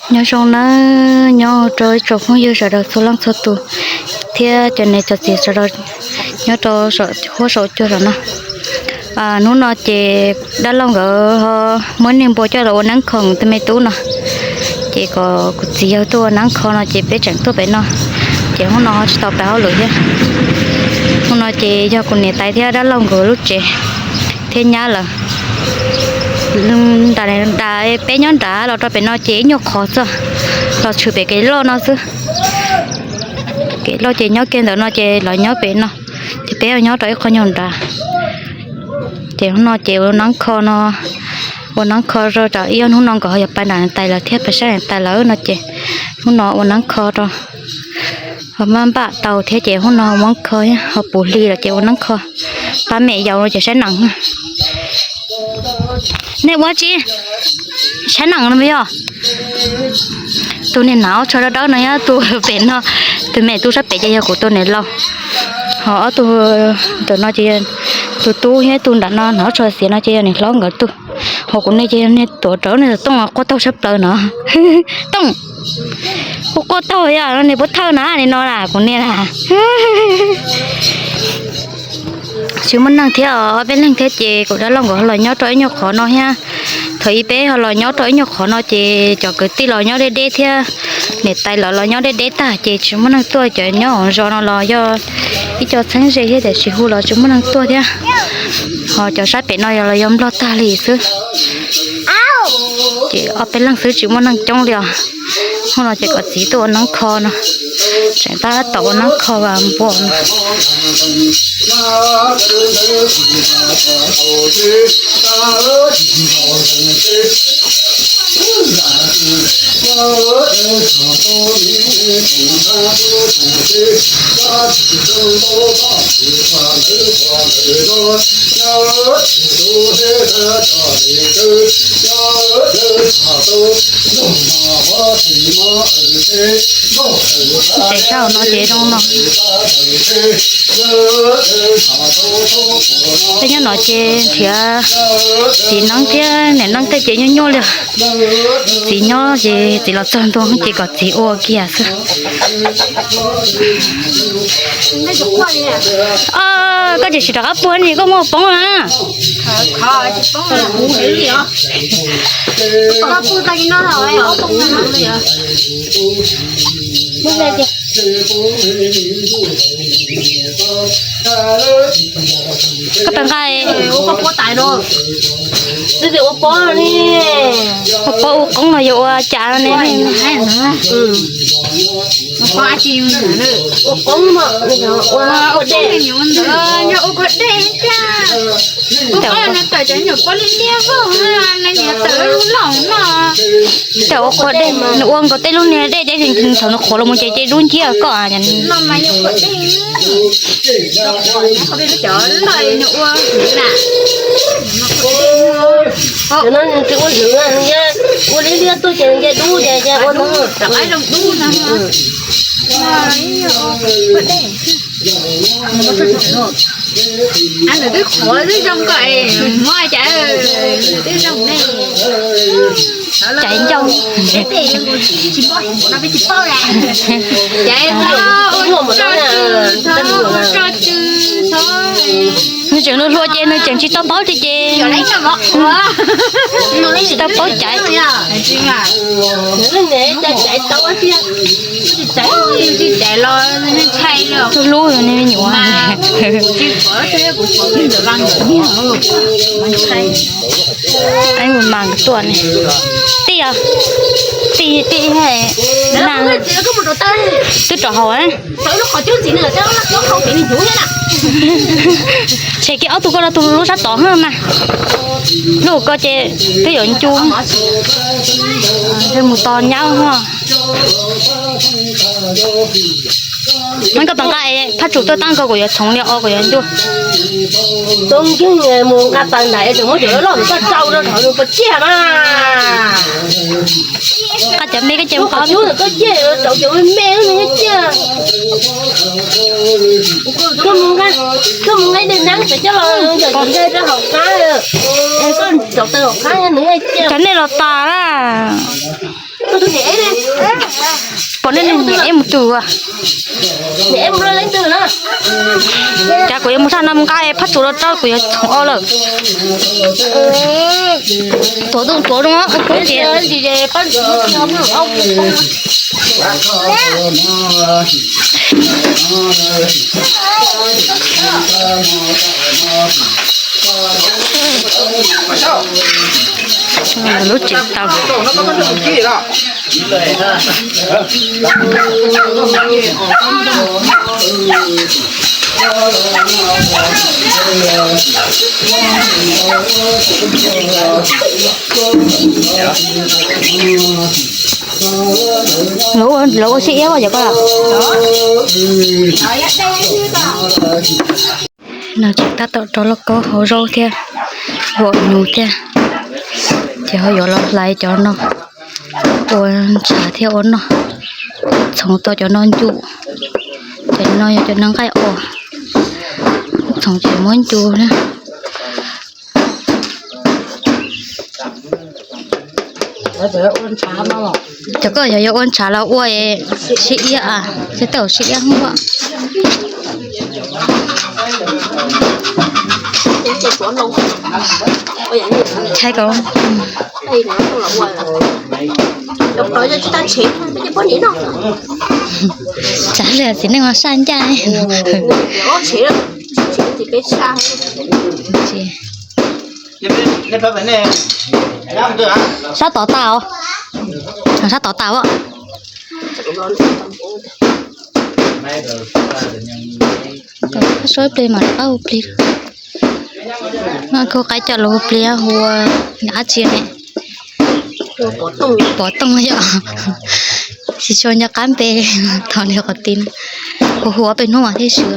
Nyob zoo nawb, nyob rau ib tsoom phooj ywg sawv daws txhua leej txhua tus thiab cov niam cov txiv sawv daws nyob rau huab saum cua saum no. Hnub no ces dab laug nkawd ho muab niag npua coj los ua neeb kho nkawd tus me tub no, ces kom kuv txiv yawg tuaj ua neeb kho no ces peb tseem tuaj pem no, ces hnub no ho tsis tau pab hauj lwm thiab. Hnub no ces yog kuv niam tais thiab dab laug nkawd lub tsev thiab nyab lawm. Nram, peb nyob nrad los rau pem no ces ib nyuag qhov txog los tshwm pem kev loj no xwb. Kev loj ces nyob kiag ntawm no ces los nyob pem no, ces peb nyob rau ib qho nyuag nrad. Ces hnub no ces ua neeb kho no, ua neeb kho rau ib ob hnub no nkawd ho yog pab nram niam tais lawv thiab pab sab niam tais lawm no ces hnub no ua neeb kho rau ho maj npaj tau thiab ces hnub no muab kho ho puv hli lawm ces ua neeb kho pab me yaus no ces saib nees. Nej ua tsi? Saib nees no yog tus niag hnav ob tsho dawb dawb no yog tus pem no, tus me tub sab pem ces yog kuv tus niam laus, ho ob tug ntawm no ces tus tub thiab tus nram no hnav ob tsho xiav no ces yog niam hlob nkawd tug, ho kuv niag ces yog niag tuav rawv niag tooj quaj taug tshaj plaws no. Tooj, kuv quaj taug yog niag pub thawj na li no na kuv niag na. Tsis muaj neeg thiab os, ob peb leeg thiab ces kuv dab laug nkawd ho los nyob rau ib nyuag qhov no thiab. Thaum ub peb ho los nyob rau ib nyuag qhov no ces cov kwv tij los nyob deb deb thiab, niam tais lawv los nyob deb deb tag ces tsis muaj neeg tuaj, cov nyob hauv zos no los yog ib co txheeb ze thiab tiam sis hu los tsis muaj neeg tuaj thiab. Ho cov sab pem no yog los yog nplog tag li xwb. Ces ob peb leeg xwb tsis muaj neeg coob li os. Hnub no ces kom txiv tuaj ua neeb kho no, tseem tab tom ua neeb kho vas npua no. Pem saum no ces zoo no. Peb nyob no ces nrhiav txiv neeb thiab niam neeb tej ces nyuaj nyuaj li. Txiv nyob ces txiv los txog ntua ces kom txiv ua kiag xwb. Koj tsis rov qab puag ni, koj muab ua poob na. Koj tau nqa ua pob tais no. Ua pob ni. Ua pob ua qoob no yuav ua cas no ne? Ua qoob, ua dej, ua dej. Tam ua qhov dej, nws ua nkaus tej lub niag dej ces thaum nws qhuav los mus ces ces dub nciab koj. Cov no nws tsis ua zwm, nws ua liab liab tuaj ces nws nce dub ces ua no. Nws twb qhuav twb zoo koj muab cas twb zoo ne. Caiv ncauj. Caiv ncauj. Nws tseem hluas hluas ces nws tseem tsis tau paub ces ces tsis tau paub caiv. Tus hlub me nyuam. Ib mus mas tuaj ne. Tij, tij, tij, na, twb rau hauv. Tshem kiag ob tug ko rau tus lub sab tod na. Lub ko ces twb yuav ncu. Mus tos nyab ho. Koj tau nqa phab tsum tuaj tab ko kuv yuav txhoov li os, kuv yuav ncu. Tub nkeeg mus nqa taws nram es tseem muab cov loj ntawd coj tsau rau saum nws puas ciaj mas. Nqa cov me koj ces mus qhov cub ntawd koj ciaj rau cov me me nyob ciaj. Koj mus nqa, koj mus nqa ib daim neeb pem coj los cov nqaij rau hauv qab, es koj rau taws hauv qab nws ciaj. Cov nej los tas lawm. Pom nej niam eb mus twg a? Cas kuv yuav mus sab no mus nqa phab tsuas los rau kuv yuav txhoov o lawm. Tuav tuaj tuav zoo kub ces. Lub tsev tau. Lawv ua sib iab os cov koj. No ces tab tom rau lauj kaub hau zaub thiab, huam nyuv thiab, ces ho yuav los hlais cov no, ua ntshav thiab ua noj. Txhoov tau cov no ncu, cov no yog cov no nqaij os, txhoov ces muab ncu na. Cov koj yog yuav ua ntshav los ua sib iab, sib tau sib iab hub. Thaij ko. Tsav li txiv neej no saj ncaj. Sab tod tas os, sab tod tas os. Suab plig mas rov qab hu plig. Koj qaib coj los hu plig hu ua dab tsi ne? Pov tooj yom. Tsis tshua nco qab npe, thov li qhov ti, kuv hu ob peb hnub mas thiaj swm.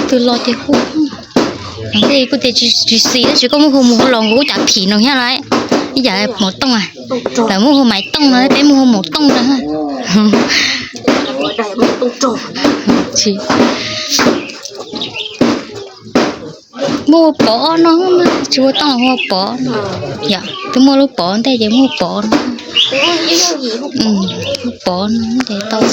Tus los ces hu, kuj tias tsis xis tab sis koj muab hu mus hu los kuj cas phim no thiab lawm. Ib yam mov tooj, lawv muab hu maiv tooj no peb muab hu mov tooj no. Muab hu pov no, tsis hu tooj hu pov no. Yom, twb muaj lub pov ntej ces muab hu pov no. Hu pov no ces tau.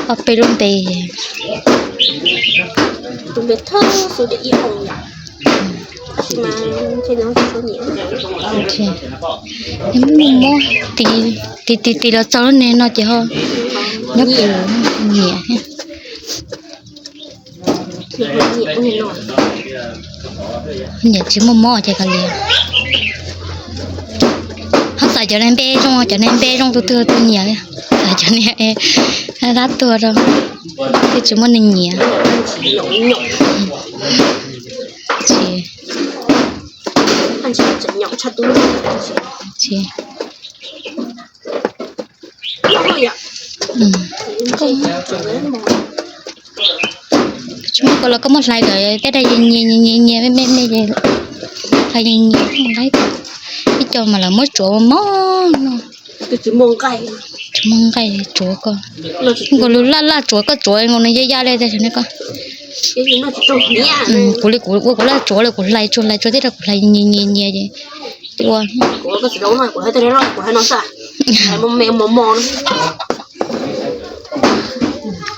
Ob peb lub npe. Muab mob, tis tis tis los txog lub ne no ces ho nyob pus nyiam. Nyiam tsis muaj mob ces kawg li. Ho xav cov neeg npe zoo, cov neeg npe zoo tus twg tus nyiam, xav cov neeg dab tuag rau, twb tsis muaj neeg nyiam. Tsis, tsis. Tsis muaj ko los koj muab hlais kom tej dag nyias nyias nyias me me me, hlais nyias nyias laib. Ib co mas lawv muab tsuav mos no. Tsis muaj nqaij tsuav ko. Nkaus lub laj laj tsuav koj tsuav nkaus nws ya ya li tas ne koj. Kuv li kuv ua kuv laj tsuav li kuv hlais tsuag hlais tsuag thiab rau kuv hlais nyias nyias nyias ces ua.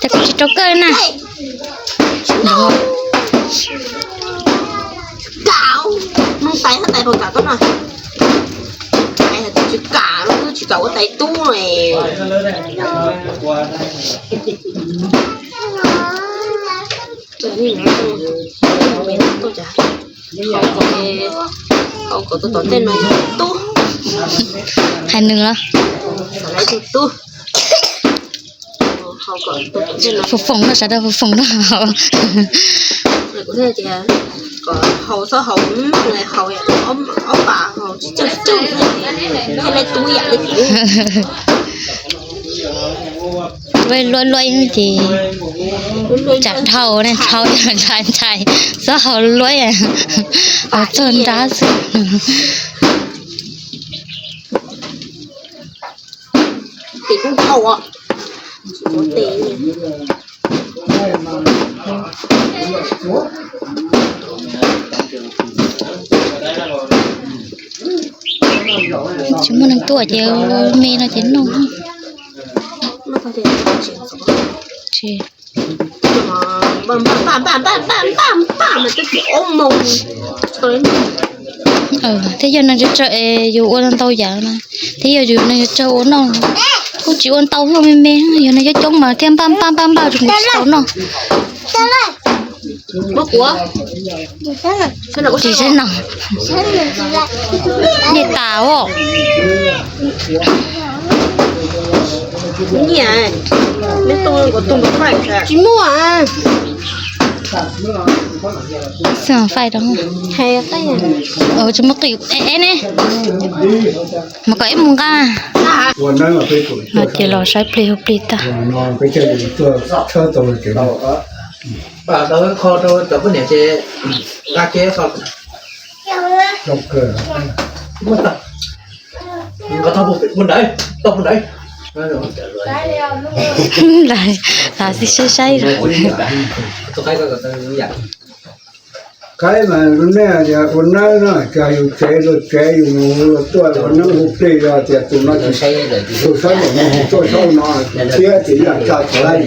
Cas kuv tsis rau koj na. Tsis kam, tsis kam ua tais tub. Hais nws los. Foom foom no, sawv daws foom foom no. Luaj luaj ces tsam dhau ne, dhau yog ntshai ntshai, xob haus luaj, haus txog nrab xwb. Tsis muaj neeg tuaj ces me no ces noj. Thiab yog neeg tsawg tsawg es yus ua ntau yam na, thiab yog yus neeg tsawg ua noj kuj tsis ua ntau, luaj me me, yog neeg coob coob mas thiaj npaj npaj npaj npaj rau tsis tau noj. Tsis saib no, nej tas os. Tsis muaj. Xwb faij rau, tsis muaj qis eb ne, mas kom ib mus nqa. Ces los saib plig hu plig tag. Los xij saib saib. Qaib mas nej tias ua nawb no, cas yus tsev luag tsev yus mus luag tuaj ua nawb hu plig los tias tus no tsis, tus saib ntawm no tsis tuaj saib no, thiab ces yam tsa tshaj.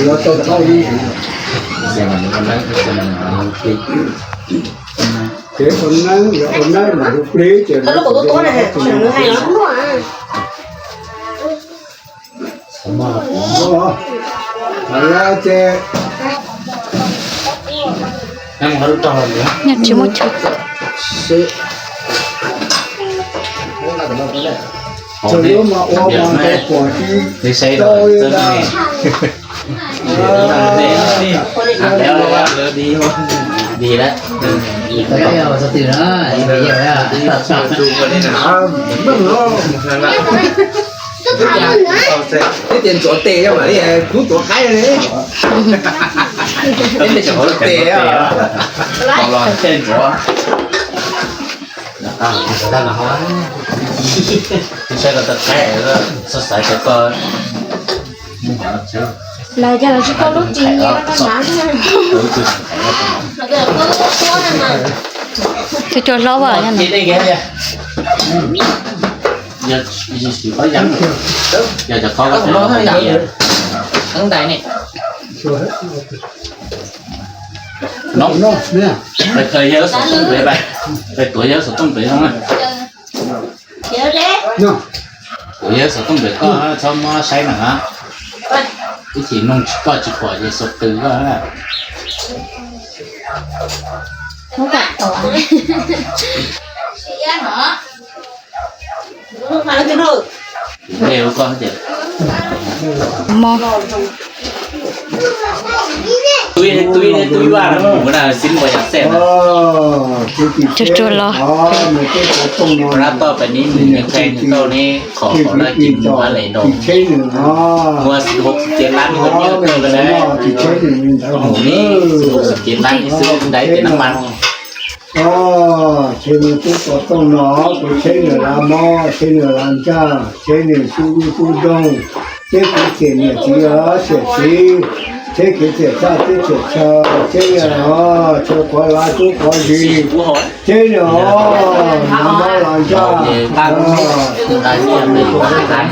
Ua tau thaub ib ntsis. Ces ua neeb, yog ua neeb mas hu plig ces tsis muaj chaw. Txog lub mas ua mas tau pom tsis tau li ntag. Twb tias ntxuav tes mas li kub tuav qaib li. Twb tias ntxuav tes. Saib los tau qaib, xav xav cov ko. Lawv cov lawv tsis tau lub ris nyias rau hnav. Tus cua hlob as. Yog cov qhov ko. Noj, pes khaws yawg xov tooj pem, pes tuav yawg xov tooj pem no. Tuav yawg xov tooj pem koj txhob muab saib na. Ib chim noog tsis koj tsis pom ces xov qws koj. Tub, tub, tub vaj no mus na, xib npua yas xej na. Tsuag tsuag los. Rab toj pem neb mus nyias tsev nws tau neb qhov qhov no ces mus ha lem nrau. Muaj hauv txiv cev lab neb ho nyiaj kawg lawm. Mus neb hauv txiv cev lab neb xwb ntais tes nab mas. Tsheb nws tub pov tooj no, kuv tsheb nws lav mob, tsheb nws lav ntsaj, tsheb nws xub dub xub doog, tsheb kev txiam niam txiv los txiam txiv, tsheb kev txiam txaj teb txiam chaw, tsheb nws os chaw quav lav tub quav zis, tsheb nws os lav mob lav ntsaj, tsheb nws tub pov tooj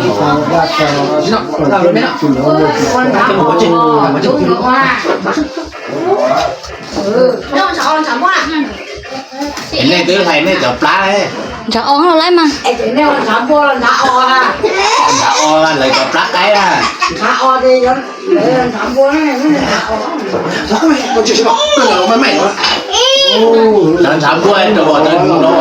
no, kuv tsheb nws tub pov tooj no. Nej twb hais nej cov plab. Ntshav o los laib mas. Ntshav o lawv cov plab qaib na. Cov ntshav npua rau no.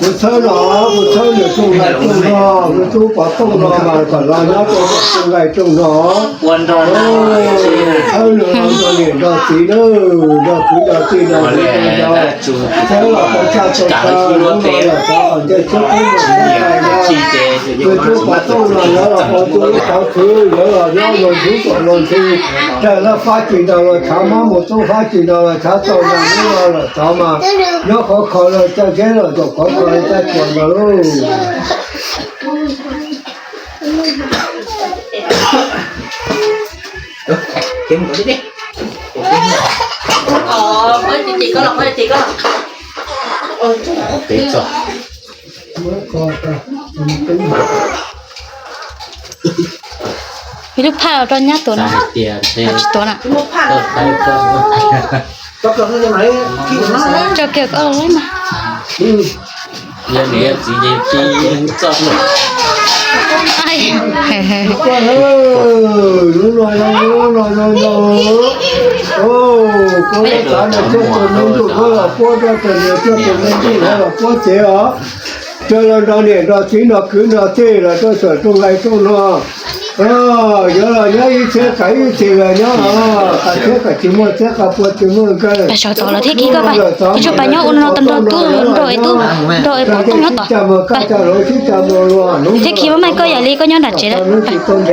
Kuv txhawb no, kuv txhawb nws rooj nqaij rooj no, kuv tub pov tooj no mas kom los nyob rau rooj nqaij rooj no. Txhawb nws nrog niam nrog txiv na, nrog kwv nrog tij nrog txiv nrog txhawb los tau tshaj tau tag, hnub no los xav kom ncaij tsheb peb mus nrog nqaij no. Kuv tub pov tooj no nyob los pov txhua lub qhov khwv, yuav los nyob los ntxub kom los ntxhi, raws laj fab tsis ntaus los tshav mob, mus tub fab tsis ntaus los tshav tau, hnub no los xav mas nyob khov kho los txawj tsheb los txaus khov kho txaj tsuas no lauj. Ib lub phaj los rau nyab tuav no, tsis tuav na. Tso kiag koj los mas. Yog niam yog txiv ces tsis txog. Lub no, lub no, lub no, koj xav nrog txog tus me ntuj, koj los puab rau tus niam, txog tus me ntuj, koj los puab tsev os. Raws los nrog niam nrog txiv nrog kwv nrog tij los rau saum rooj nqaij rooj no. Yuav los nyob ib txhiab kav ib txhis los nyob, kav txhiab kav tsis muaj txhiab, kav pua tsis muaj nkawj. Pas saum tod los thiab khi koj pas, tsuas pas nyob ua no tau nrog tub nrog es tub nrog es pov tooj nyob tod. Thiab khi maj mam koj yam li koj nyob nram tsev lawm.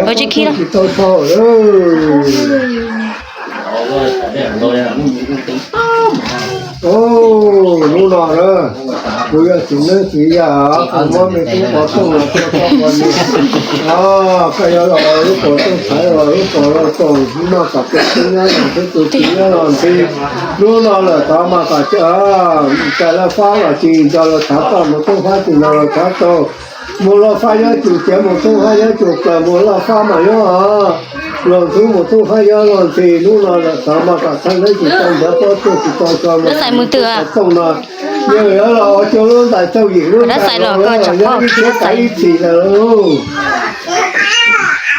Ua tsis khi lawm. Hnub no na, kuv yog txiv neeb txiv yaig, kuv muab me tub pov tooj los rau koj poj niam. Koj yuav los lub kaus tooj thaiv los lub kaus los kaus, noj kom kawg tub nyob los thiab tus txiv nyob los ntxhi. Hnub no lawm tod mas kom raws laj fab los tsis nco los tshav toj, mus tub fab tsis ntaus los tshav tau. Mus laj fab nyob tsum ciav, mus tub fab nyob tsum plaws, mus laj fab mas nyob los ntxub, mus tub fab nyob los ntxhi. Hnub no lawm tod mas kom txhaj neeb tsis tau ncav pob tsuag tsis tau tso mus tub pov tooj no. Yog yuav los ua cuag lub ntais txaus yim lub ntais los nyob ib txhiab kav ib txhis lawm lauj.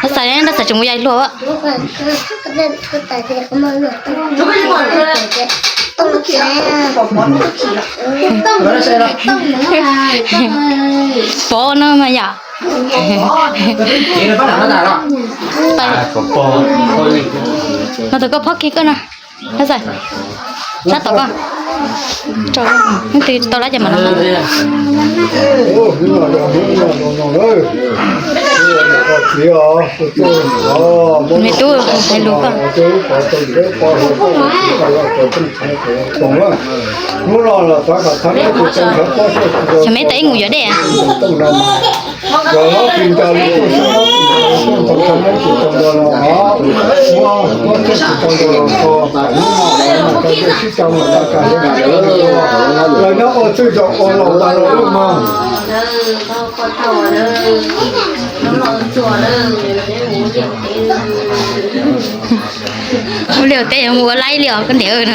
Dab xais, dab xais tseem mus yai luag. Pov no mas yom. No tus koj phob kiag koj no. Dab xais, sab tom koj. Neb twb tau lab ces mam no. Me tub hais lus koj. Xyov meb tas ib mus yuav dej. Los nyob ua txwj zaum ua laus tas los lawm mog. Ua liaj teb yuav mus ua laib li os koj niam no.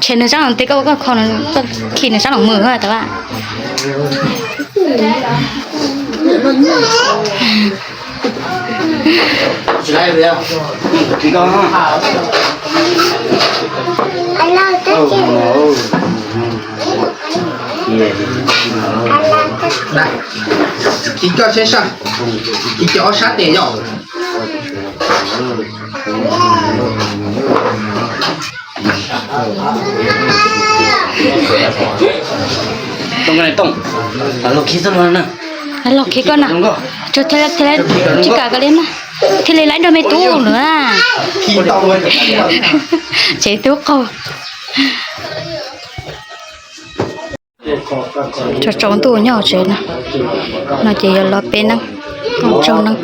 Tshem nws sab los teb koj, koj kho, koj khi nws sab los mus tas. Khi koj sab, khi cov ob sab tes yom. Los khi koj na. Tsis kam koj li na. Thiaj li laib nrog me tub lawm. Tsev tub qaug. Tsaus ntuj nyob hauv tsev no, no ces yuav los peb neeb, tsaug neeb.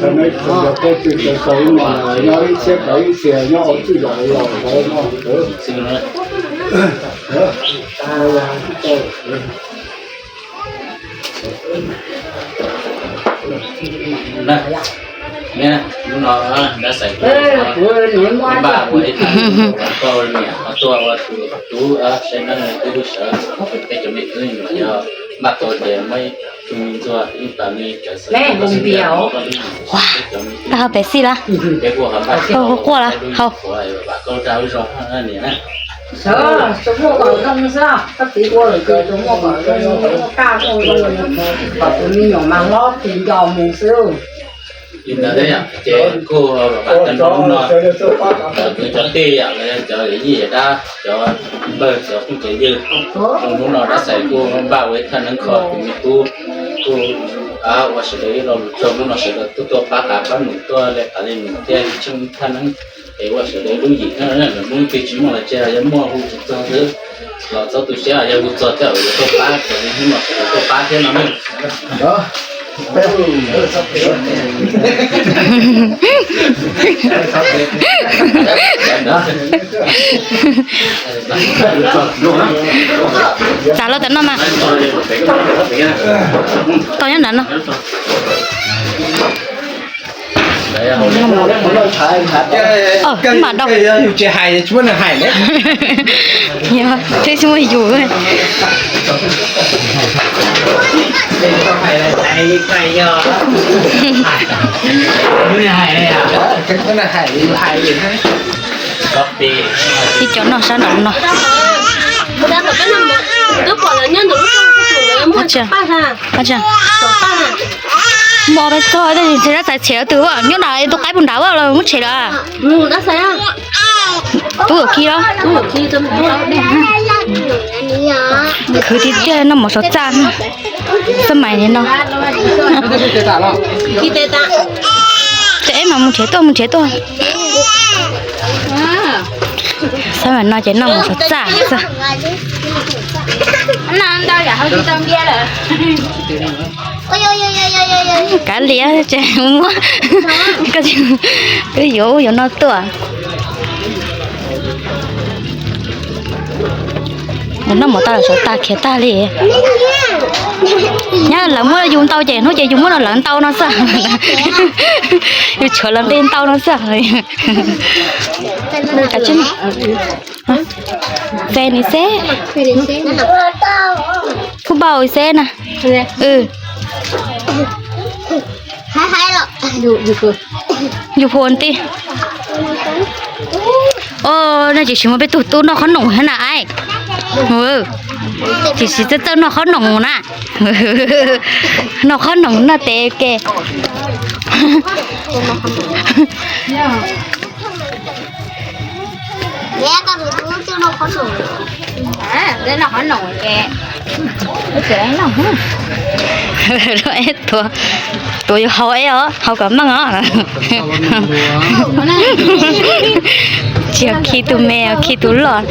Tag hau pem xij lawm. Quaj lawm hau. Tsuas muaj kom zoo xwb, koj txiv ua lawm ces tsuas muaj kom zoo, muaj kaj muaj zoo, kom tus me nyuam mas hlob tis nco mus xwb. Li ntawd thiab yom, ces kuj vam tias nrog hnub no cov kwv cov tij yom, los yog cov yij dab, cov npawg cov phooj cov ywg, hnub no dab xais kuj npaj ua ib thaj neeb kho tus me tub, kuj ua sawv daws ib lo lus tsaug, hnub no sawv daws tuaj tuaj pab qav pab num, tuaj li qav li num thiab tsheej thaj neeb, es ua sawv daws lub yim no, lwm hnub twg tsis muaj los tseg, yog muaj hu tsis txog xwb, los txhob tu siab, yog hu txog tej zaum yuav tuaj pab, ces hnub no sawv daws tuaj pab thiab no ne. Txav los tam no mas. Tau nyob nrad no. Mam dau. Yus tsis hais tsis muaj neeg hais ne. Yog, twb tsis muaj yus. Ib co noj sab nraud no. Muaj ob peb txog, tab sis ntshe dab txais tshem twg, nyob nram tus qaib puag nrad los muab tshem lawm. Tub Yawm Khib los. Khwv tiag tiag, noj mov saum txaj xab mais li no. Ces eb mas mus nrhiav tuaj, mus nrhiav tuaj. Xab mais no ces noj mov saum txaj xwb. Kav liam ces muab, twb yuav ub yuav no tuaj. Noj mov tag lawm, saum tag khiav tag li. Nyab lawv muab yus ntau ces hnub ces yus muab rau lawv ntau no xwb. Yus tshuav lawv nqi ntau no xwb. Fe ni xeb. Kuj npau xeb na. Yus phuam tij. O, nej tsis sim muaj peb tug tub noj qhob noom thiab na ai. Tsis sim txawj txawj noj qhob noom na. Noj qhob noom noj tes ke. Tuav, tuav yuav haus eb os, haus kom meej os. Tsis yog khi tus me, khi tus loj.